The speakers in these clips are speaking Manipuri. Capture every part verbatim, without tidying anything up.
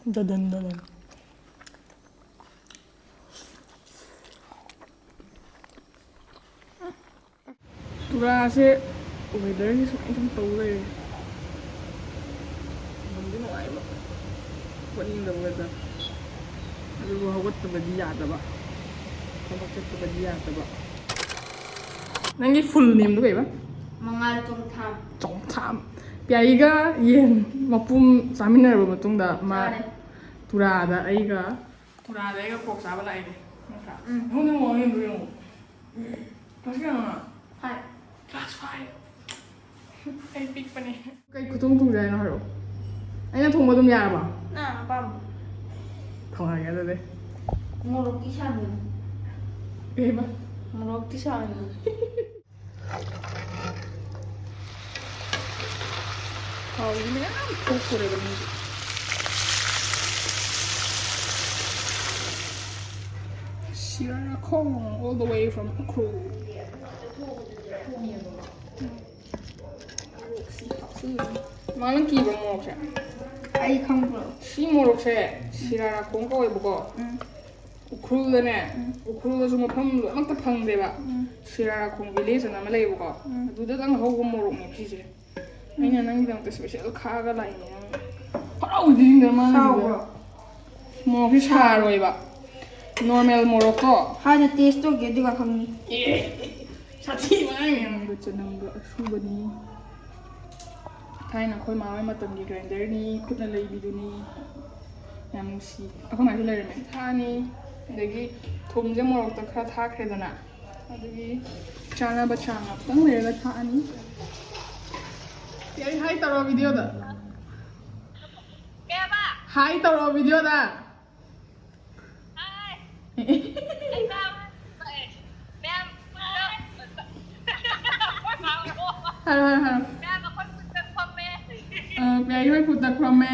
ꯗꯗꯟ ꯗꯗꯟ꯫ ꯇꯨꯔꯥꯁꯦ ꯋꯦꯗꯔꯁꯦ ꯁꯨꯃꯥꯏꯅ ꯁꯨꯝ ꯇꯧ ꯂꯩꯔꯦ꯫ ꯅꯨꯡꯗꯤ ꯅꯨꯡꯉꯥꯏꯕ, ꯍꯧꯒꯠꯅꯤꯡꯗꯕ ꯋꯦꯗꯔ, ꯑꯗꯨꯕꯨ ꯍꯧꯒꯠꯇꯕꯗꯤ ꯌꯥꯗꯕ, ꯊꯕꯛ ꯆꯠꯇꯕꯗꯤ ꯌꯥꯗꯕ꯫ ꯅꯪꯒꯤ ꯐꯨꯜ ꯅꯦꯝꯗꯣ ꯀꯩꯕ? ꯃꯉꯥꯜ ꯆꯣꯡꯊꯥꯝ꯫ ꯆꯣꯡꯊꯥꯝ꯫ ꯄꯤꯌꯥꯏꯒ ꯌꯦꯟ ꯃꯄꯨꯝ ꯆꯥꯃꯤꯟꯅꯔꯕ ꯃꯇꯨꯡꯗ ꯃꯥ ꯆꯥꯔꯦ꯫ ꯇꯨꯔꯥꯗ ꯑꯩꯒ ꯇꯨꯔꯥꯗ ꯑꯩꯒ ꯄꯣꯛ ꯆꯥꯕ ꯂꯥꯛꯏꯅꯦ꯫ ꯅꯠꯇ꯭ꯔꯥ? ꯎꯝ꯫ ꯑꯩꯉꯣꯟꯗ ꯃꯑꯣꯡ ꯌꯦꯡꯗ꯭ꯔꯣ ꯌꯦꯡꯉꯣ꯫ ꯀ꯭ꯂꯥꯁ ꯀꯌꯥꯅꯣ? ꯐꯥꯏꯚ꯫ Class five. ꯑꯩ ꯄꯤꯛꯄꯅꯦ꯫ ꯀꯩ ꯈꯨꯊꯣꯡ ꯊꯣꯡꯖꯦ ꯍꯥꯏꯅꯣ ꯍꯥꯏꯔꯛꯑꯣ꯫ ꯑꯩꯅ ꯊꯣꯡꯕ ꯑꯗꯨꯝ ꯌꯥꯔꯕ? ꯅꯪ ꯑꯄꯥꯝꯕ꯫ ꯊꯣꯡꯉꯒꯦ ꯑꯗꯨꯗꯤ꯫ ꯃꯣꯔꯣꯛꯇꯤ ꯁꯥꯍꯟꯒꯅꯨ꯫ ꯀꯩꯕ? ꯃꯣꯔꯣꯛꯇꯤ ꯁꯥꯍꯟꯒꯅꯨ꯫ ꯊꯥꯎꯁꯤ ꯃꯌꯥꯝ ꯊꯣꯛꯈ꯭ꯔꯦꯕ ꯃꯤꯁꯦ꯫ ꯁꯤꯔꯥꯈꯣꯡ, all the way from Ukhrul. ꯃꯥ ꯅꯪ ꯀꯤꯕ꯭ꯔꯣ ꯃꯣꯔꯣꯛꯁꯦ? ꯑꯩ ꯈꯪꯕ꯭ꯔꯣ? ꯁꯤ ꯃꯣꯔꯣꯛꯁꯦ ꯁꯤꯔꯥꯔꯥꯈꯣꯡ ꯀꯧꯋꯦꯕꯀꯣ꯫ ꯎꯝ꯫ ꯎꯈ꯭ꯔꯨꯜꯗꯅꯦ, ꯎꯝ꯫ ꯎꯈ꯭ꯔꯨꯜꯗꯁꯨ ꯃꯐꯝ ꯂꯣꯏꯅꯃꯛꯇ ꯐꯪꯗꯦꯕ꯫ ꯎꯝ꯫ ꯁꯤꯔꯥꯔꯥꯈꯣꯡ village ꯑꯅ ꯑꯃ ꯂꯩꯌꯦꯕꯀꯣ꯫ ꯎꯝ꯫ ꯑꯗꯨꯗꯇꯪ ꯍꯧꯕ ꯃꯣꯔꯣꯛꯅꯦꯕ ꯁꯤꯁꯦ꯫ ꯑꯩꯅ ꯅꯪꯒꯤꯗꯃꯛꯇ special ꯈꯥꯛꯑꯒ ꯂꯥꯛꯏꯅꯦ ꯅꯪ꯫ ꯍꯔꯥꯎꯗꯤ ꯌꯦꯡꯗꯅ ꯃꯥꯅ ꯁꯥꯎꯕ꯭ꯔꯣ? ꯃꯣꯔꯣꯛꯁꯦ ꯁꯥꯔꯣꯏꯕ꯫ Normal ꯃꯣꯔꯣꯛꯇꯣ꯫ ꯍꯥꯟꯅ taste ꯇꯧꯒꯦ, ꯑꯗꯨꯒ ꯈꯪꯅꯤ꯫ ꯑꯦ, ꯁꯥꯊꯤꯕ ꯑꯉꯥꯡꯅꯦ꯫ ꯆꯅꯝꯒ, ꯆꯅꯝꯒ ꯑꯁꯨꯕꯅꯤ꯫ ꯊꯥꯏꯅ ꯑꯩꯈꯣꯏ ꯃꯥ ꯍꯣꯏ ꯃꯇꯝꯒꯤ grinderꯅꯤ, ꯈꯨꯠꯅ ꯂꯩꯕꯤꯗꯨꯅꯤ꯫ ꯌꯥꯝ ꯅꯨꯡꯁꯤ꯫ ꯑꯩꯈꯣꯏ ꯃꯥꯁꯨ ꯂꯩꯔꯝꯃꯦ꯫ ꯊꯥꯛꯑꯅꯤ꯫ ꯑꯗꯒꯤ ꯊꯨꯝꯁꯦ ꯃꯣꯔꯣꯛꯇ ꯈꯔ ꯊꯥꯛꯈ꯭ꯔꯦꯗꯅ꯫ ꯑꯗꯨꯒꯤ ꯆꯥꯅꯕ ꯆꯥꯡ ꯉꯥꯛꯇꯪ ꯂꯩꯔꯒ ꯊꯥꯛꯑꯅꯤ꯫ ꯌꯥꯏ, hi ꯇꯧꯔꯣ videoꯗ꯫ ꯀꯩ ꯍꯥꯏꯕ? Hi ꯇꯧꯔꯣ videoꯗ꯫ Hi꯫ ꯑꯩ ꯆꯥꯕ ꯂꯣꯏꯔꯦ꯫ ꯃꯌꯥꯝ ꯍꯥꯏꯔꯣ, ꯍꯥꯏꯔꯣ, ꯍꯥꯏꯔꯣ꯫ ꯃꯌꯥꯝ ꯑꯩꯈꯣꯏ food truck ꯐꯝꯃꯦ꯫ ꯑ, ꯄꯤꯌꯥꯏꯒꯤ ꯍꯣꯏ food truck ꯐꯝꯃꯦ꯫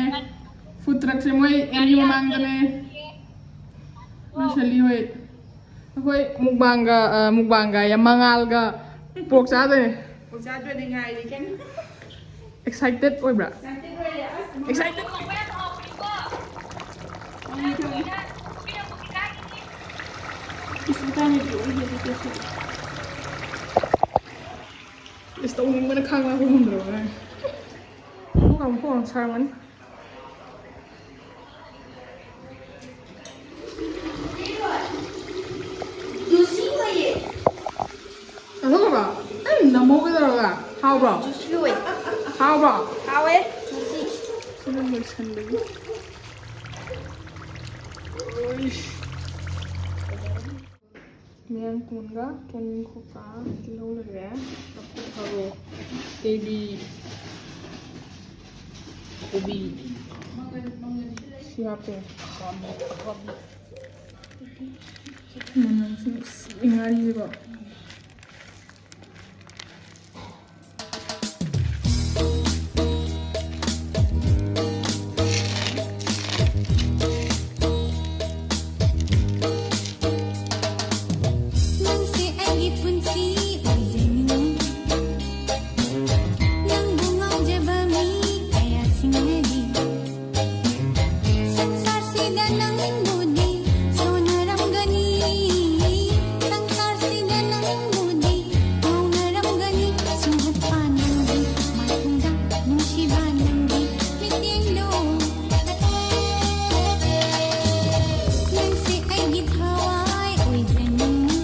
Food truckꯁꯦ ꯃꯣꯏ M U ꯒꯥꯔꯤ ꯌꯥꯝ ꯃꯃꯥꯡꯗꯅꯦ꯫ ꯆꯠꯂꯤꯌꯦ꯫ ꯂꯣꯏꯁꯜꯂꯤ ꯍꯣꯏ꯫ ꯑꯩꯈꯣꯏ mukbangꯒ, ꯑ, mukbangꯒ ꯌꯥꯝ ꯃꯉꯥꯜꯒ pork ꯆꯥꯗꯣꯏꯅꯦ꯫ Pork ꯆꯥꯗꯣꯏꯅꯦ, ꯉꯥꯏꯔꯤ ꯀꯟꯅ꯫ Excited ꯑꯣꯏꯕ꯭ꯔꯥ? Excited ꯑꯣꯏꯔꯦ, ꯑꯁ꯫ Excited ꯑꯣꯏꯕ꯭ꯔꯥ? ꯈꯪꯉꯤ, ꯈꯪꯉꯤ꯫ ꯏꯁ, ꯃꯇꯥꯡ ꯌꯧꯗ꯭ꯔꯤꯕ ꯑꯩꯗꯤ ꯑꯗꯨ ꯇꯦꯁ ꯇꯧ-, ꯏꯁ, ꯇꯧꯅꯤꯡꯕꯅ ꯈꯥꯡ ꯂꯥꯛꯄ ꯉꯝꯗ꯭ꯔꯕ ꯑꯉꯥꯡ꯫ ꯃꯈꯣꯡ ꯃꯈꯣꯡ ꯁꯥꯔꯝꯒꯅꯤ꯫ ꯆꯥꯊꯣꯛꯈ꯭ꯔꯕꯣ? ꯑꯩ ꯅꯝꯍꯧꯒꯦ ꯇꯧꯔꯒ꯫ ꯍꯥꯎꯕ꯭ꯔꯣ? ꯍꯥꯎꯕ꯭ꯔꯣ? ꯍꯥꯎꯋꯦ꯫ ꯁꯤꯅ ꯂꯣꯏꯁꯟꯕꯒꯤ꯫ ꯃꯌꯥꯡ ꯇꯣꯟꯒ ꯇꯣꯅꯤꯡꯈꯣꯛꯀ ꯇꯤꯜꯍꯧ ꯂꯩꯔꯦ꯫ ꯂꯐꯨ ꯊꯔꯣ꯫ ꯀꯦꯕꯤ꯫ ꯀꯣꯕꯤ꯫ ꯁꯤ ꯍꯥꯞꯄꯦ꯫ ꯃꯅꯝꯁꯨ ꯅꯨꯡꯁꯤ ꯉꯥꯔꯤꯁꯦꯀꯣ꯫ ꯅꯪꯁꯦ ꯑꯩꯒꯤ ꯄꯨꯟꯁꯤ ꯑꯣꯏꯖꯅꯤꯡꯉꯤ꯫ ꯅꯪꯕꯨ ꯉꯥꯎꯖꯕ ꯃꯤ ꯀꯌꯥꯁꯤꯡꯅꯗꯤ ꯁꯪꯁꯥꯔꯁꯤꯗ ꯅꯪꯕꯨꯗꯤ ꯁꯣꯟꯅꯔꯝꯒꯅꯤ꯫ ꯁꯪꯁꯥꯔꯁꯤꯗ ꯅꯪꯕꯨꯗꯤ ꯉꯥꯎꯅꯔꯝꯒꯅꯤ꯫ ꯁꯨꯝꯍꯠꯄ ꯅꯪꯒꯤ ꯃꯥꯏꯊꯣꯡꯗ ꯅꯨꯡꯁꯤꯕ ꯅꯪꯒꯤ ꯃꯤꯠꯌꯦꯡꯗꯣ꯫ ꯅꯪꯁꯦ ꯑꯩꯒꯤ ꯊꯋꯥꯏ ꯑꯣꯏꯖꯅꯤꯡꯉꯤ꯫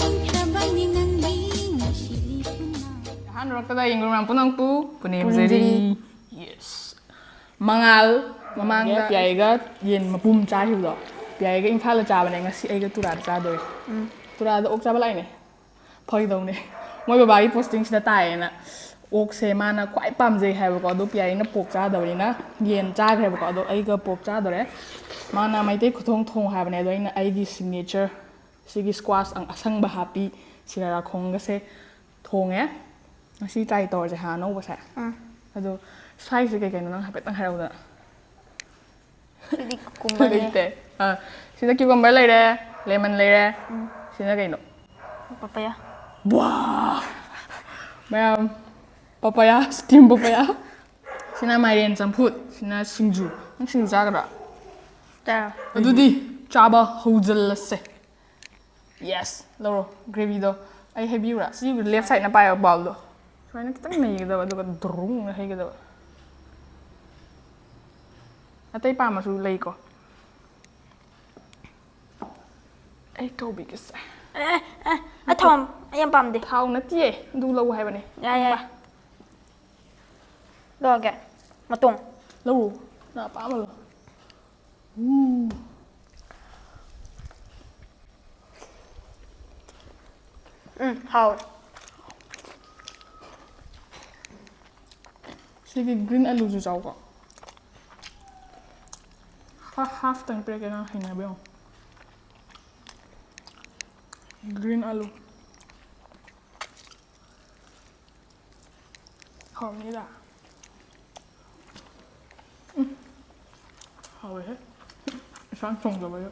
ꯍꯤꯡꯈ꯭ꯔꯕꯅꯤ ꯅꯪꯒꯤ ꯅꯨꯡꯁꯤꯕꯤ ꯄꯨꯟꯅ꯫ ꯑꯍꯥꯟꯕ ꯌꯦꯡꯕ ꯃꯌꯥꯝ ꯄꯨꯝꯅꯃꯛꯄꯨ ꯄꯨꯅꯦꯝꯖꯔꯤ꯫ ꯄꯨꯅꯦꯝꯖꯔꯤ꯫ Yes꯫ ꯃꯉꯥꯜ ꯃꯃꯥꯡꯗ ꯄꯤꯌꯥꯏꯒ ꯌꯦꯟ ꯃꯄꯨꯝ ꯆꯥꯈꯤꯕꯗꯣ, ꯄꯤꯌꯥꯏꯒ ꯏꯝꯐꯥꯜꯗ ꯆꯥꯕꯅꯦ, ꯉꯁꯤ ꯑꯩꯒ ꯇꯨꯔꯥꯗ ꯆꯥꯗꯣꯏ꯫ ꯎꯝ꯫ ꯇꯨꯔꯥꯗ ꯑꯣꯛ ꯆꯥꯕ ꯂꯥꯛꯏꯅꯦ꯫ ꯐꯥꯒꯤ ꯇꯧꯅꯦ꯫ ꯃꯣꯏ ꯕꯕꯥꯒꯤ posting ꯁꯤꯗ ꯇꯥꯏꯌꯦꯅ ꯑꯣꯛꯁꯦ ꯃꯥꯅ ꯈ꯭ꯋꯥꯏ ꯄꯥꯝꯖꯩ ꯍꯥꯏꯕꯀꯣ, ꯑꯗꯣ ꯄꯤꯌꯥꯏꯅ pork ꯆꯥꯗꯕꯅꯤꯅ ꯌꯦꯟ ꯆꯥꯈ꯭ꯔꯦꯕꯀꯣ, ꯑꯗꯣ ꯑꯩꯒ pork ꯆꯥꯗꯣꯔꯦ꯫ ꯃꯥꯅ ꯃꯩꯇꯩ ꯈꯨꯊꯣꯡ ꯊꯣꯡꯉꯣ ꯍꯥꯏꯕꯅꯦ, ꯑꯗꯣ ꯑꯩꯅ ꯑꯩꯒꯤ signature ꯁꯤꯒꯤ squash ꯑꯪ-, ꯑꯁꯪꯕ ꯍꯥꯞꯄꯤ ꯁꯤꯔꯥꯔꯥꯈꯣꯡꯒꯁꯦ ꯊꯣꯡꯉꯦ꯫ ꯉꯁꯤ try ꯇꯧꯔꯁꯦ ꯍꯥ, ꯑꯅꯧꯕꯁꯦ꯫ ꯑꯥ꯫ ꯑꯗꯣ size ꯁꯦ ꯀꯩ ꯀꯩꯅꯣ ꯅꯪ ꯍꯥꯏꯐꯦꯠꯇꯪ ꯍꯥꯏꯔꯛꯎꯗꯅ꯫ ꯁꯤꯗꯤ cucumber ꯅꯦ꯫ ꯂꯩꯇꯦ꯫ ꯑꯥ, ꯁꯤꯗ cucumber ꯂꯩꯔꯦ, lemon ꯂꯩꯔꯦ꯫ ꯎꯝ꯫ ꯁꯤꯅ ꯀꯩꯅꯣ? Papaya꯫ ꯕ꯭ꯋꯥ! ꯃꯌꯥꯝ, papaya, steam papaya꯫ ꯁꯤꯅ ꯃꯥꯏꯔꯦꯟ ꯆꯝꯐꯨꯠ, ꯁꯤꯅ ꯁꯤꯡꯖꯨ꯫ ꯅꯪ ꯁꯤꯡꯖꯨ ꯆꯥꯒꯗ꯭ꯔꯥ? ꯆꯥꯔꯣ꯫ ꯑꯗꯨꯗꯤ ꯆꯥꯕ ꯍꯧꯖꯤꯜꯂꯁꯦ꯫ Yes, ꯂꯧꯔꯣ gravyꯗꯣ꯫ ꯑꯩ ꯍꯩꯕꯤꯌꯨꯔꯥ? ꯁꯤ left sideꯅ ꯄꯥꯏꯌꯣ bowlꯗꯣ꯫ ꯁꯨꯃꯥꯏꯅ ꯈꯤꯇꯪ ꯅꯩꯒꯗꯕ, ꯑꯗꯨꯒ ꯗ꯭ꯔꯨꯡꯅ ꯍꯩꯒꯗꯕ꯫ ꯑꯇꯩ ꯄꯥꯝꯃꯁꯨ ꯂꯩꯀꯣ꯫ ꯑꯩ ꯇꯧꯕꯤꯒꯦꯁꯦ꯫ ꯑꯦ, ꯑꯦ, ꯑꯦ, ꯊꯥꯎ ꯑꯩ ꯌꯥꯝ ꯄꯥꯝꯗꯦ꯫ ꯊꯥꯎ ꯅꯠꯇꯤꯌꯦ, ꯑꯗꯨ ꯂꯧ ꯍꯥꯏꯕꯅꯦ꯫ ꯌꯥꯏ, ꯌꯥꯏ꯫ ꯄꯥ꯫ ꯂꯧꯔꯒꯦ꯫ ꯃꯇꯣꯡ꯫ ꯂꯧꯔꯣ꯫ ꯅꯪ ꯑꯄꯥꯝꯕ ꯂꯧ꯫ ꯎꯝ꯫ ꯎꯝ, ꯍꯥꯎꯋꯦ꯫ ꯁꯤꯒꯤ green ꯑꯂꯨꯁꯨ ꯆꯥꯎꯀꯣ꯫ ꯍꯥ-, halfꯇꯪ ꯄꯤꯔꯛꯀꯦ, ꯅꯪ ꯍꯩꯅꯕ ꯌꯦꯡꯉꯣ꯫ Green ꯑꯂꯨ꯫ ꯍꯥꯎꯔꯝꯅꯤꯗ꯫ ꯎꯝ꯫ ꯍꯥꯎꯋꯦꯍꯦ꯫ ꯏꯁꯥꯅ ꯊꯣꯡꯖꯕꯁꯦ꯫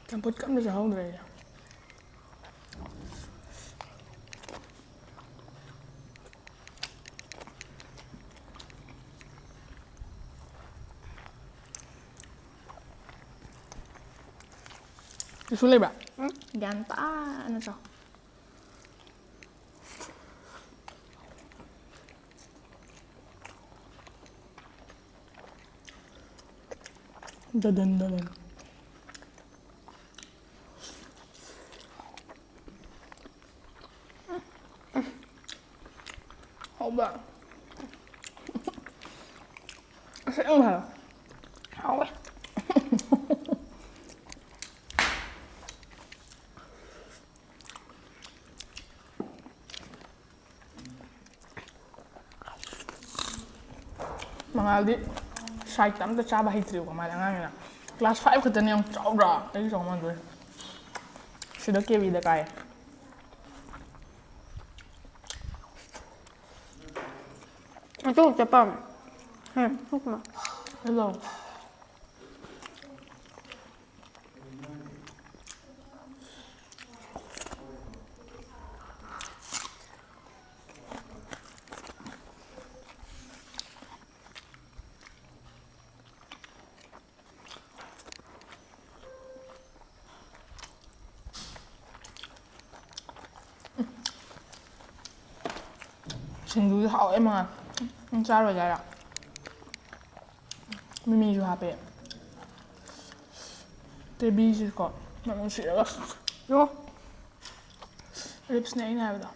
ꯆꯝꯐꯨꯠꯀ ꯑꯝꯇ ꯆꯥꯍꯧꯗ꯭ꯔꯦ ꯑꯩ꯫ ꯀꯩꯁꯨ ꯂꯩꯕ꯭ꯔꯥ? ꯎꯝ, ꯒ꯭ꯌꯥꯟ ꯇꯥꯅ ꯆꯥꯎ꯫ ꯗꯗꯟ, ꯗꯗꯟ꯫ ꯍꯥꯎꯕ꯭ꯔꯥ? ꯑꯁꯦꯡꯕ ꯍꯥꯏꯔꯣ? ꯍꯥꯎꯋꯦ꯫ ꯃꯉꯥꯜꯗꯤ sideꯇ ꯑꯝꯇ ꯆꯥꯕ ꯍꯩꯇ꯭ꯔꯤꯕꯀꯣ, ꯃꯥꯗꯤ ꯑꯉꯥꯡꯅꯤꯅ꯫ Class five ꯈꯛꯇꯅꯦ, ꯌꯥꯝ ꯆꯥꯎꯗ꯭ꯔꯥ? ꯑꯩ ꯆꯥꯎ ꯃꯥꯟꯗꯣꯏ꯫ ꯁꯤꯗ ꯀꯦꯕꯤꯗ ꯀꯥꯏ꯫ ꯑꯗꯨ ꯆꯠꯄ꯫ ꯎꯝ, ꯊꯣꯛꯄ꯫ ꯍꯜꯂꯣ꯫ ꯁꯤꯡꯖꯨꯁꯨ ꯍꯥꯎꯋꯦ ꯃꯉꯥꯜ꯫ ꯅꯪ ꯆꯥꯔꯣꯏꯗꯥꯏꯔ? ꯃꯤꯃꯤꯁꯨ ꯍꯥꯞꯄꯦ꯫ ꯇꯦꯕꯤꯁꯤꯀꯣ ꯃꯅꯝ ꯅꯨꯡꯁꯤꯔꯒ꯫ ꯌꯣ꯫ ꯔꯤꯞꯁꯅꯦ ꯑꯩꯅ ꯍꯥꯏꯕꯗꯣ꯫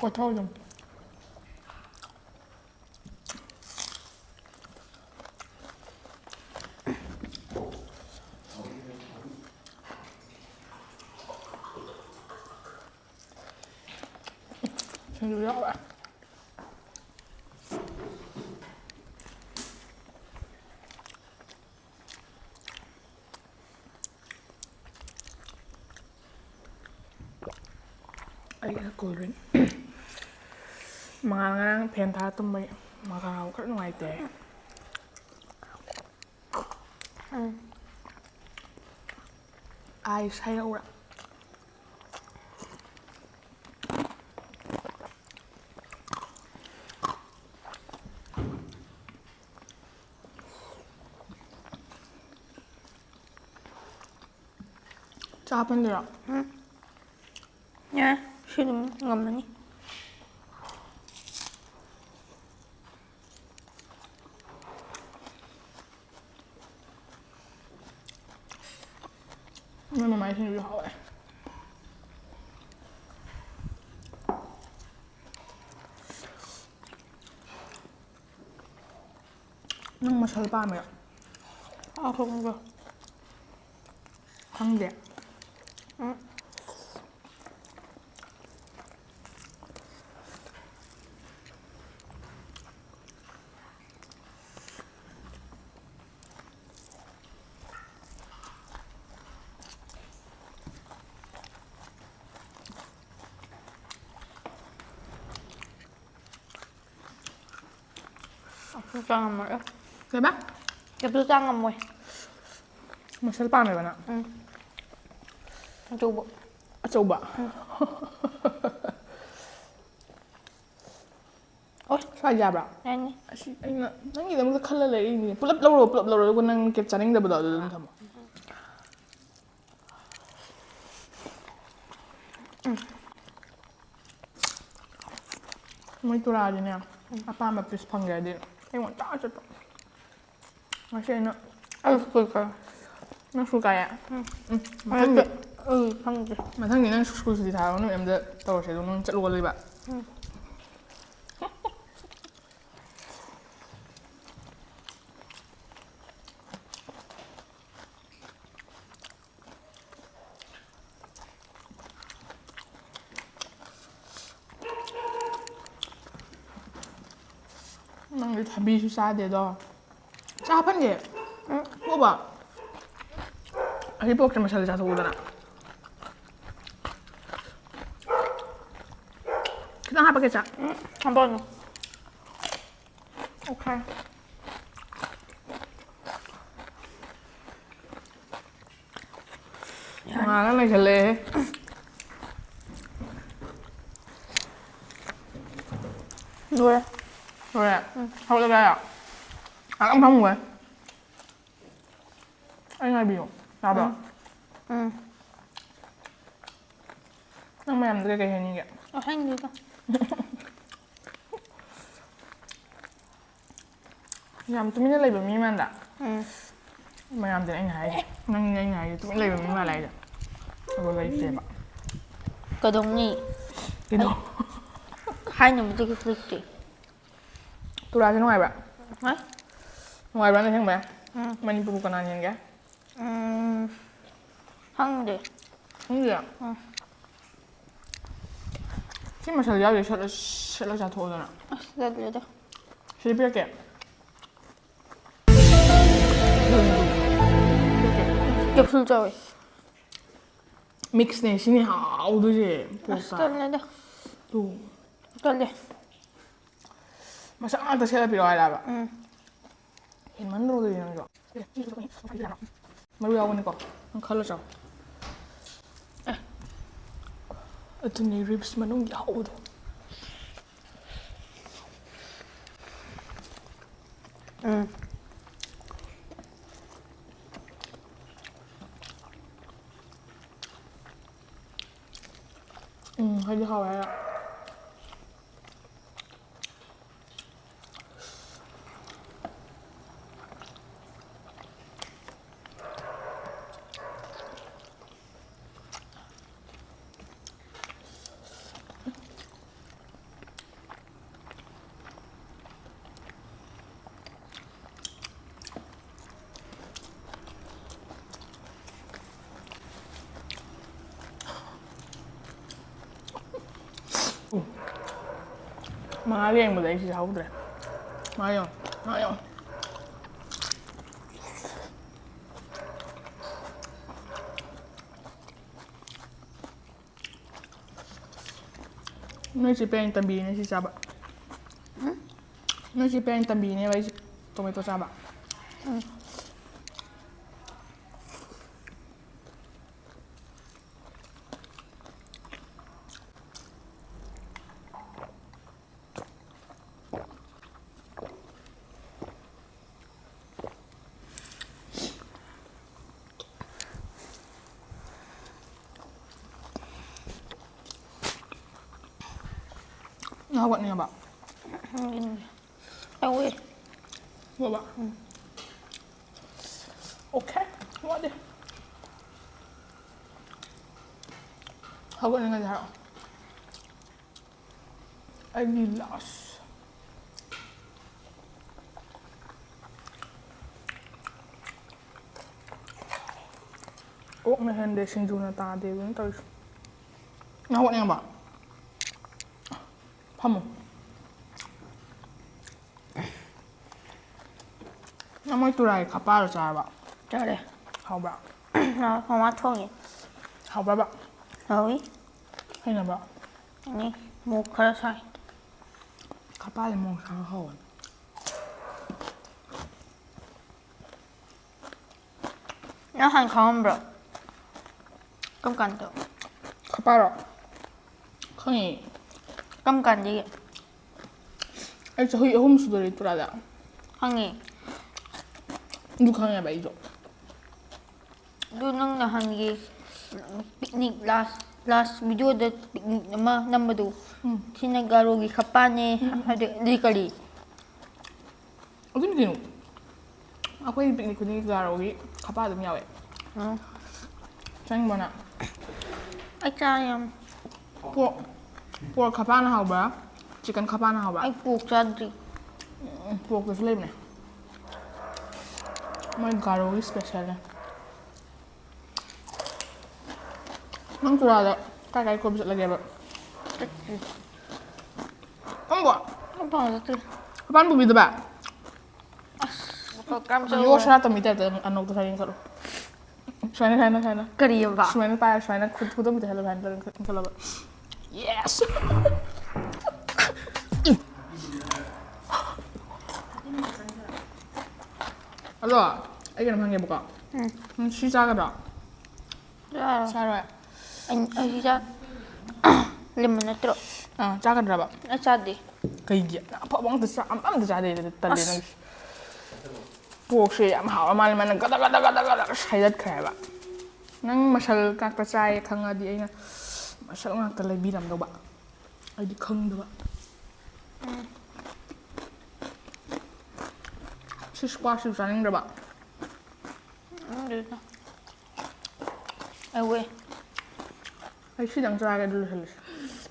ꯀꯣꯊꯧ ꯑꯗꯨꯝ꯫ ꯁꯤꯡꯖꯨ ꯌꯥꯎꯔꯦ꯫ ꯑꯩꯒꯤ cool drink꯫ ꯃꯉꯥꯜ ꯉꯔꯥꯡ fan ꯊꯥꯔ ꯇꯨꯝꯕꯩ ꯃꯈꯥ ꯈꯔ ꯅꯨꯡꯉꯥꯏꯇꯦ꯫ ꯎꯝ꯫ ꯑꯥꯏꯁ ꯍꯩꯔꯛꯎꯔꯥ? ꯆꯥ ꯍꯥꯞꯄꯟꯗꯣꯏꯔꯣ? ꯎꯝ꯫ ꯌꯥꯔꯦ, ꯁꯤ ꯑꯗꯨꯝ ꯉꯝꯃꯅꯤ꯫ ꯅꯣꯏ ꯃꯃꯥꯏ ꯁꯤꯡꯖꯨ ꯍꯥꯎꯋꯦ꯫ ꯅꯪ ꯃꯁꯜ ꯄꯥꯝꯃꯦ? ꯑꯥ, ꯈꯪꯕ꯭ꯔꯣ? ꯈꯪꯗꯦ꯫ ꯎꯝ꯫ ꯑꯩꯈꯣꯏ ꯆꯥꯉꯝꯃꯔꯣꯏ꯫ ꯀꯩꯕ? ꯀꯦꯞꯁꯨꯜ ꯆꯥ ꯉꯝꯃꯣꯏ꯫ ꯃꯁꯜ ꯄꯥꯝꯃꯦꯕ ꯅꯪ? ꯎꯝ꯫ ꯑꯆꯧꯕ꯫ ꯑꯆꯧꯕ? ꯑꯣꯏ꯫ ꯁ꯭ꯋꯥꯏ ꯌꯥꯕ꯭ꯔꯥ? ꯌꯥꯅꯤ꯫ ꯑꯁꯤ ꯑꯩꯅ ꯅꯪꯒꯤꯗꯃꯛꯇ ꯈꯜꯂ ꯂꯩꯔꯛꯏꯅꯤ꯫ ꯄꯨꯂꯞ ꯂꯧꯔꯣ, ꯄꯨꯂꯞ ꯂꯧꯔꯣ, ꯑꯗꯨꯒ ꯅꯪ ꯀꯦꯞ ꯆꯥꯅꯤꯡꯗꯕꯗꯣ ꯑꯗꯨ ꯑꯗꯨꯝ ꯊꯝꯃꯣ꯫ ꯃꯣꯏ ꯇꯨꯔꯥꯗꯤꯅꯦ, ꯑꯄꯥꯝꯕ ꯄꯤꯁ ꯐꯪꯈ꯭ꯔꯗꯤ ꯑꯩ ꯉꯟꯇꯥ ꯆꯠꯄ꯫ ꯉꯁꯤ ꯑꯩꯅ ꯑꯩ ꯁ꯭ꯀꯨꯜ ꯀꯥꯏ꯫ ꯅꯪ ꯁ꯭ꯀꯨꯜ ꯀꯥꯏꯌꯦ? ꯎꯝ, ꯃꯊꯪꯗꯤ, ꯑꯩ ꯈꯪꯗꯦ꯫ ꯃꯊꯪꯗꯤ ꯅꯪ ꯁ꯭ꯀꯨꯜ ꯁꯨꯇꯤ ꯊꯥꯕ ꯅꯨꯃꯤꯠ ꯑꯝꯗ ꯇꯧꯔꯁꯦ, ꯑꯗꯨꯝ ꯅꯪ ꯆꯠꯂꯨꯒ ꯂꯩꯕ꯫ ꯅꯪꯗꯤ ꯊꯕꯤꯁꯨ ꯆꯥꯗꯦꯗꯣ꯫ ꯆꯥ ꯐꯟꯒꯦ? ꯎꯝ꯫ ꯄꯣꯕ? ꯑꯁꯤ ꯄꯣꯛꯁꯦ ꯃꯁꯜ ꯆꯥꯊꯣꯛꯎꯗꯅ꯫ ꯈꯤꯇꯪ ꯍꯥꯞꯄꯛꯀꯦ ꯆꯥ꯫ ꯍꯥꯞꯄꯛꯑꯅꯨ꯫ Okay꯫ ꯅꯣꯡꯉꯥꯜꯂ ꯂꯩꯁꯜꯂꯛꯑꯦꯍꯦ꯫ ꯂꯣꯏꯔꯦ꯫ ꯂꯣꯏꯔꯦ? ꯍꯧꯒꯠꯂꯒꯦ ꯍꯥꯏꯔꯣ? ꯉꯥꯛꯇꯪ ꯐꯝꯃꯨꯍꯦ꯫ ꯑꯩ ꯉꯥꯏꯕꯤꯌꯣ꯫ ꯌꯥꯕ꯭ꯔꯣ? ꯎꯝ꯫ ꯅꯪ ꯃꯌꯥꯝꯗ ꯀꯩꯀꯩ ꯍꯥꯏꯅꯤꯡꯒꯦ? ꯑ, ꯍꯥꯏꯅꯤꯡꯗꯦꯗ꯫ ꯌꯥꯝ ꯇꯨꯃꯤꯟꯅ ꯂꯩꯕ ꯃꯤ ꯃꯥꯟꯗ? ꯎꯝ꯫ ꯃꯌꯥꯝꯗ ꯑꯩꯅ ꯍꯥꯏꯁꯦ꯫ ꯅꯪꯅꯦ ꯑꯩꯅ ꯍꯥꯏꯁꯦ꯫ ꯇꯨꯃꯤꯟ ꯂꯩꯕ ꯃꯤ ꯃꯥꯜꯂꯦ ꯍꯥꯏꯁꯦ꯫ ꯑꯗꯣ ꯂꯩꯇꯦꯕ꯫ ꯀꯩꯗꯧꯅꯤ? ꯀꯩꯅꯣ? ꯍꯥꯏꯅꯕꯗꯤ ꯀꯩꯁꯨ ꯂꯩꯇꯦ꯫ ꯇꯨꯔꯥꯁꯦ ꯅꯨꯡꯉꯥꯏꯕ꯭ꯔꯥ? ꯍꯥ? ꯅꯨꯡꯉꯥꯏꯕ꯭ꯔꯥ ꯅꯪ ꯈꯪꯕ? ꯎꯝ꯫ ꯃꯅꯤꯄꯨꯔꯕꯨ ꯀꯅꯥꯅ ꯍꯦꯟꯒꯦ? ꯎꯝ, ꯈꯪꯗꯦ꯫ ꯈꯪꯗꯦ? ꯎꯝ꯫ ꯁꯤ ꯃꯁꯜ ꯌꯥꯎꯗꯦ, ꯁꯦꯠꯂ, ꯁꯦꯠꯂ ꯆꯥꯊꯣꯛꯑꯣꯗꯅ꯫ ꯑꯁ, ꯇꯜꯂꯦꯗ꯫ ꯁꯤꯗ ꯄꯤꯔꯛꯀꯦ꯫ ꯀꯦꯞꯁꯨꯜ ꯆꯥꯎꯋꯦ꯫ ꯃꯤꯛꯁꯅꯦ ꯁꯤꯅꯦ ꯍꯥꯎꯗꯣꯏꯁꯦ꯫ ꯑꯁ, ꯇꯜꯂꯦꯗ꯫ ꯇꯨ꯫ ꯇꯜꯂꯦ꯫ ꯃꯁꯛ ꯉꯥꯛꯇ ꯁꯦꯠꯂ ꯄꯤꯔꯛꯑꯣ ꯍꯥꯏꯔꯕ? ꯎꯝ꯫ ꯍꯦꯟꯃꯟꯗ꯭ꯔꯣ ꯑꯗꯨꯗꯤ ꯅꯪꯁꯨ? ꯃꯔꯨ ꯌꯥꯎꯕꯅꯤꯀꯣ꯫ ꯅꯪ ꯈꯜꯂ ꯆꯥꯎ꯫ ꯑꯦ꯫ ꯑꯗꯨꯅꯦ ribs ꯃꯅꯨꯡꯒꯤ ꯑꯍꯥꯎꯕꯗꯣ꯫ ꯎꯝ꯫ ꯎꯝ, ꯍꯥꯏꯗꯤ ꯍꯥꯎꯋꯦ ꯍꯥꯏꯔ꯫ ꯃꯉꯥ ꯂꯦꯡꯕꯗ ꯑꯩ ꯁꯤꯁꯦ ꯍꯧꯗ꯭ꯔꯦ꯫ ꯃꯉꯥ ꯌꯦꯡꯉꯣ, ꯃꯉꯥ ꯌꯦꯡꯉꯣ꯫ ꯅꯣꯏ ꯆꯦ ꯄꯦꯡ ꯇꯝꯕꯤꯅꯦ ꯁꯤ ꯆꯥꯕ꯫ ꯎꯝ? ꯅꯣꯏ ꯆꯦ ꯄꯦꯡ ꯇꯝꯕꯤꯅꯦꯕ ꯑꯩꯁꯦ tomato ꯆꯥꯕ꯫ ꯎꯝ꯫ ꯅꯪ ꯍꯧꯒꯠꯅꯤꯡꯉꯕ? ꯎꯝ, ꯇꯧꯋꯦ꯫ ꯕꯕꯥ? ꯎꯝ꯫ Okay, ꯋꯥꯗꯦ꯫ ꯍꯧꯒꯠꯅꯤꯡꯉꯗꯤ ꯍꯥꯏꯔꯛꯑꯣ꯫ ꯑꯩꯒꯤ last꯫ ꯑꯣꯛꯅ ꯍꯦꯟꯗꯦ, ꯁꯤꯡꯖꯨꯅ ꯇꯥꯗꯦ ꯑꯗꯨꯅ ꯇꯧꯔꯤꯁꯦ꯫ ꯅꯪ ꯍꯧꯒꯠꯅꯤꯡꯉꯕ? ꯐꯝꯃꯣ꯫ ꯅꯪ ꯃꯣꯏ ꯇꯨꯔꯥꯏ ꯈꯄꯥꯗꯣ ꯆꯥꯔꯕ? ꯆꯥꯔꯦ꯫ ꯍꯥꯎꯕ꯭ꯔꯥ? ꯍꯥꯎ-, ꯃꯃꯥ ꯊꯣꯡꯉꯦ꯫ ꯍꯥꯎꯕ꯭ꯔꯕ? ꯍꯥꯎꯏ꯫ ꯍꯩꯅꯕ꯭ꯔꯣ? ꯍꯩꯅꯩ꯫ ꯃꯣꯔꯣꯛ ꯈꯔ ꯁꯥꯏ꯫ ꯈꯄꯥꯁꯦ ꯃꯣꯔꯣꯛ ꯁꯥꯕ ꯍꯥꯎꯕꯅꯦ꯫ ꯅꯪ ꯍꯥꯟꯅ ꯈꯪꯉꯝꯕ꯭ꯔꯣ? ꯀꯔꯝ ꯀꯥꯟꯗ? ꯈꯄꯥꯔꯣ? ꯈꯪꯉꯦ꯫ ꯀꯔꯝ ꯀꯥꯟꯗꯒꯤ? ꯑꯩ ꯆꯍꯤ ꯑꯍꯨꯝ ꯁꯨꯗꯣꯔꯦ ꯇꯨꯔꯥꯗ꯫ ꯈꯪꯉꯦ꯫ ꯑꯗꯨ ꯈꯪꯉꯦꯕ ꯑꯩꯁꯨ꯫ ꯑꯗꯨ ꯅꯪ ꯅꯍꯥꯟꯒꯤ picnic last, last videoꯗ picnic ꯑꯃ ꯅꯝꯕꯗꯨ, ꯎꯝ꯫ ꯁꯤꯅ ꯒꯥꯔꯣꯒꯤ ꯈꯄꯥꯅꯦ, ꯎꯝ, ꯎꯝ꯫ ꯍꯥꯏꯗꯤ, ꯑꯗꯨꯗꯤ ꯀꯔꯤ? ꯑꯗꯨꯅꯤ ꯀꯩꯅꯣ꯫ ꯑꯩꯈꯣꯏ picnic ꯈꯨꯗꯤꯡꯒꯤ ꯒꯥꯔꯣꯒꯤ ꯈꯄꯥ ꯑꯗꯨꯝ ꯌꯥꯎꯋꯦ꯫ ꯎꯝ꯫ ꯆꯥꯅꯤꯡꯕ꯭ꯔꯣ ꯅꯪ? ꯑꯩ ꯆꯥ ꯌꯥꯝ꯫ Pork, pork ꯈꯄꯥꯅ ꯍꯥꯎꯕ꯭ꯔꯥ? Chicken ꯈꯄꯥꯅ ꯍꯥꯎꯕ꯭ꯔꯥ? ꯑꯩ pork ꯆꯥꯗ꯭ꯔꯤ꯫ ꯎꯝ, porkꯇꯁꯨ ꯂꯩꯕꯅꯦ꯫ ꯃꯣꯏ ꯒꯥꯔꯣꯒꯤ specialꯅꯦ꯫ ꯅꯪ ꯇꯨꯔꯥꯗ ꯀꯥꯏ ꯀꯥꯏ ꯀꯣꯏꯕ ꯆꯠꯂꯒꯦꯕ? ꯆꯠꯇ꯭ꯔꯤ꯫ ꯈꯪꯕ꯭ꯔꯣ? ꯃꯄꯥꯟ ꯆꯠꯇ꯭ꯔꯤ꯫ ꯃꯄꯥꯟ ꯄꯨꯕꯤꯗꯕ? ꯑꯁ, ꯀꯌꯥꯝ ꯌꯣ ꯆꯠꯂꯨꯔꯦ? ꯁꯅꯥ ꯇꯝꯕꯤ typeꯇ ꯑꯅꯣꯛꯇꯣ ꯁ꯭ꯋꯥꯏꯗ ꯌꯦꯡꯈꯠꯂꯣ꯫ ꯁꯨꯃꯥꯏꯅ, ꯁꯨꯃꯥꯏꯅ, ꯁꯨꯃꯥꯏꯅ꯫ ꯀꯔꯤꯑꯕ? ꯁꯨꯃꯥꯏꯅ ꯄꯥꯏꯔ, ꯁꯨꯃꯥꯏꯅ ꯈꯨꯠ, ꯈꯨꯗꯣꯝꯕꯤꯗ ꯍꯜꯂ, ꯁꯨꯃꯥꯏꯅ ꯇꯧꯔ ꯌꯦꯡꯈꯠꯂꯣꯕ꯫ Yes! ꯑꯗꯣ, ꯑꯩ ꯀꯩꯅꯣꯝ ꯍꯪꯒꯦꯕꯀꯣ꯫ ꯎꯝ꯫ ꯅꯪ ꯁꯤ ꯆꯥꯒꯗ꯭ꯔꯣ? ꯆꯥꯔꯣꯏ꯫ ꯆꯥꯔꯣꯏ? ꯑꯩ, ꯑꯩ ꯆꯥ-, lemon ꯅꯠꯇ꯭ꯔꯣ? ꯑꯥ, ꯆꯥꯒꯗ꯭ꯔꯕ? ꯑꯩ ꯆꯥꯗꯦ꯫ ꯀꯩꯒꯤ? ꯑꯐꯕ ꯑꯝꯇ ꯆꯥ-, ꯑꯝ-, ꯑꯝꯇ ꯆꯥꯗꯦ, ꯇꯜꯂꯦ ꯑꯁ꯫ ꯅꯪꯒꯤ꯫ Porkꯁꯦ ꯌꯥꯝ ꯍꯥꯎꯔ ꯃꯥꯜꯂꯦ, ꯃꯥꯅ ꯒꯗ ꯒꯗ ꯒꯗ ꯒꯗ ꯁꯥꯏꯗꯠꯈ꯭ꯔꯦ ꯍꯥꯏꯕ꯫ ꯅꯪ muscle ꯉꯥꯛꯇ ꯆꯥꯏꯌꯦ ꯈꯪꯉꯗꯤ ꯑꯩꯅ muscle ꯉꯥꯛꯇ ꯂꯩꯕꯤꯔꯝꯗꯧꯕ꯫ ꯑꯩꯗꯤ ꯈꯪꯗꯕ꯫ ꯎꯝ꯫ ꯁꯤ squashꯁꯤꯁꯨ ꯆꯥꯅꯤꯡꯗ꯭ꯔꯕ? ꯈꯪꯗꯦꯗ꯫ ꯑꯋꯦ꯫ ꯑꯩ ꯁꯤꯗꯪ ꯆꯥꯒꯦ, ꯑꯗꯨ ꯂꯣꯏꯁꯤꯜꯂꯁꯤ꯫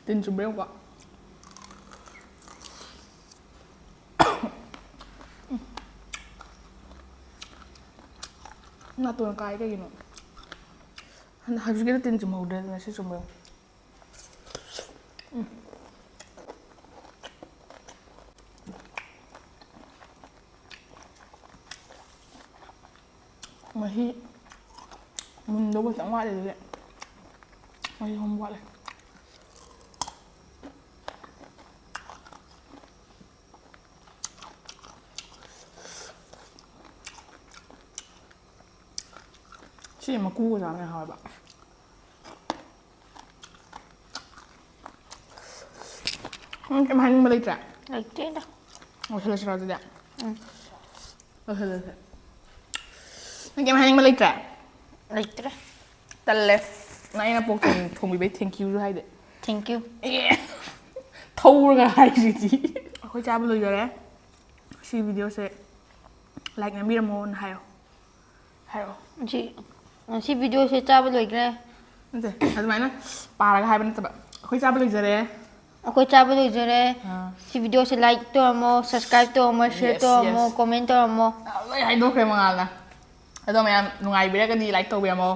ꯇꯤꯟ ꯆꯨꯝꯕ꯭ꯔꯥ ꯌꯦꯡꯉꯨꯀꯣ꯫ ꯅꯥꯇꯣꯟ ꯀꯥꯏ ꯀꯩꯒꯤꯅꯣ? ꯍꯟ-, ꯍꯧꯖꯤꯛꯀꯤꯗꯣ ꯇꯤꯟ ꯆꯨꯝꯍꯧꯗ꯭ꯔꯦꯗꯅ, ꯁꯤ ꯆꯨꯝꯕ꯭ꯔꯥ ꯌꯦꯡꯉꯨ꯫ ꯎꯝ꯫ ꯃꯍꯤ ꯃꯨꯟꯗꯧꯕ ꯈꯤꯇꯪ ꯋꯥꯠꯂꯤ, ꯑꯗꯨꯗꯤ ꯃꯍꯤ ꯍꯨꯝ ꯋꯥꯠꯂꯤ꯫ ꯁꯤ ꯃꯀꯨꯒ ꯆꯥꯕꯅ ꯍꯥꯎꯋꯦꯕ꯫ ꯅꯪ ꯀꯩꯝ ꯍꯥꯏꯅꯤꯡꯕ ꯂꯩꯇ꯭ꯔꯦ? ꯂꯩꯇꯦꯗ꯫ ꯂꯣꯏꯁꯤꯜꯂꯁꯤꯔꯣ ꯑꯗꯨꯗꯤ? ꯎꯝ꯫ ꯂꯣꯏꯁꯤꯜꯂꯁꯦ꯫ ꯅꯪ ꯀꯩꯝ ꯍꯥꯏꯅꯤꯡꯕ ꯂꯩꯇ꯭ꯔꯦ? ꯂꯩꯇ꯭ꯔꯦ꯫ ꯇꯜꯂꯦ꯫ ꯅꯪ ꯑꯩꯅ ꯄꯣꯛ ꯊꯣꯡ- ꯊꯣꯡꯕꯤꯕꯩ thank youꯁꯨ ꯍꯥꯏꯗꯦ꯫ Thank you꯫ ꯑꯦ, ꯊꯧꯔꯒ ꯍꯥꯏꯁꯤꯗꯤ꯫ ꯑꯩꯈꯣꯏ ꯆꯥꯕ ꯂꯣꯏꯖꯔꯦ꯫ ꯁꯤ videoꯁꯦ like ꯅꯝꯕꯤꯔꯝꯃꯣꯅ ꯍꯥꯏꯌꯣ꯫ ꯍꯥꯏꯔꯛꯑꯣ꯫ ꯁꯤ ꯁꯤ videoꯁꯦ ꯆꯥꯕ ꯂꯣꯏꯈ꯭ꯔꯦ꯫ ꯅꯠꯇꯦ, ꯑꯗꯨꯃꯥꯏꯅ ꯄꯥꯔꯒ ꯍꯥꯏꯕ ꯅꯠꯇꯕ꯫ ꯑꯩꯈꯣꯏ ꯆꯥꯕ ꯂꯣꯏꯖꯔꯦ꯫ ꯑꯩꯈꯣꯏ ꯆꯥꯕ ꯂꯣꯏꯖꯔꯦ꯫ ꯑꯥ꯫ ꯁꯤ videoꯁꯦ like ꯇꯧꯔꯝꯃꯣ, subscribe ꯇꯧꯔꯝꯃꯣ, share Yes, ꯇꯧꯔꯝꯃꯣ, yes. comment ꯇꯧꯔꯝꯃꯣ꯫ ꯑꯥ, ꯂꯣꯏ ꯍꯥꯏꯗꯣꯛꯈ꯭ꯔꯦ ꯃꯉꯥꯜꯅ꯫ ꯑꯗꯣ ꯃꯌꯥꯝ ꯅꯨꯡꯉꯥꯏꯕꯤꯔꯒꯗꯤ like ꯇꯧꯕꯤꯔꯝꯃꯣ꯫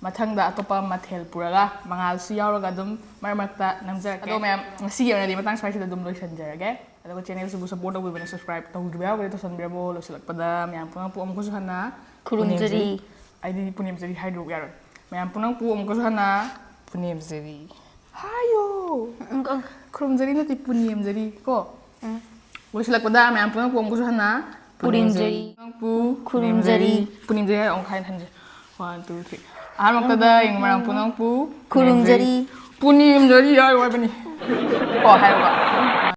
ꯃꯊꯪꯗ ꯑꯇꯣꯞꯄ ꯃꯊꯦꯜ ꯄꯨꯔꯒ ꯃꯉꯥꯜꯁꯨ ꯌꯥꯎꯔꯒ ꯑꯗꯨꯝ ꯃꯔꯛ ꯃꯔꯛꯇ ꯅꯝꯖꯔꯛꯀꯦ꯫ ꯑꯗꯣ ꯃꯌꯥꯝ ꯉꯁꯤꯒꯤ ꯑꯣꯏꯅꯗꯤ ꯃꯇꯥꯡ ꯁ꯭ꯋꯥꯏꯁꯤꯗ ꯑꯗꯨꯝ ꯂꯣꯏꯁꯤꯟꯖꯔꯒꯦ꯫ ꯑꯗꯨꯒ channelꯁꯤꯕꯨ support ꯇꯧꯕꯤꯕꯅ subscribe ꯇꯧꯗ꯭ꯔꯤꯕ ꯌꯥꯎꯔꯒꯗꯤ ꯇꯧꯁꯟꯕꯤꯔꯝꯃꯣ꯫ ꯂꯣꯏꯁꯤꯜꯂꯛꯄꯗ ꯃꯌꯥꯝ ꯄꯨꯝꯅꯃꯛꯄꯨ ꯑꯃꯨꯛꯀꯁꯨ ꯍꯟꯅ ꯈꯨꯔꯨꯝꯖꯔꯤ꯫ ꯑꯩꯗꯤ ꯄꯨꯅꯦꯝꯖꯔꯤ ꯍꯥꯏꯗ꯭ꯔꯣ? ꯌꯥꯔꯣꯏ꯫ ꯃꯌꯥꯝ ꯄꯨꯝꯅꯃꯛꯄꯨ ꯑꯃꯨꯛꯀꯁꯨ ꯍꯟꯅ ꯄꯨꯅꯦꯝꯖꯔꯤ ꯍꯥꯏꯌꯣ꯫ ꯎꯝ, ꯎꯝ꯫ ꯈꯨꯔꯨꯝꯖꯔꯤ ꯅꯠꯇꯦ, ꯄꯨꯅꯦꯝꯖꯔꯤ ꯀꯣ꯫ ꯎꯝ꯫ ꯂꯣꯏꯁꯤꯜꯂꯛꯄꯗ ꯃꯌꯥꯝ ꯄꯨꯝꯅꯃꯛꯄꯨ ꯑꯃꯨꯛꯀꯁꯨ ꯍꯟꯅ ꯄꯨꯅꯦꯝꯖꯔꯤ꯫ ꯄꯨꯝꯅꯃꯛꯄꯨ ꯈꯨꯔꯨꯝꯖꯔꯤ꯫ ꯄꯨꯅꯦꯝꯖꯔꯤ ꯍꯥꯏꯌꯣ꯫ ꯑꯃꯨꯛ ꯍꯥꯏꯅ ꯍꯟꯖꯦ꯫ One, two, three꯫ ꯑꯍꯥꯟꯕꯃꯛꯇꯗ ꯌꯦꯡꯉꯨ, ꯃꯌꯥꯝ ꯄꯨꯝꯅꯃꯛꯄꯨ ꯈꯨꯔꯨꯝꯖꯔꯤ꯫ ꯄꯨꯅꯦꯝꯖꯔꯤ ꯍꯥꯏꯌꯣ ꯍꯥꯏꯕꯅꯤ꯫ ꯀꯣ, ꯍꯥꯏꯔꯣꯀꯣ꯫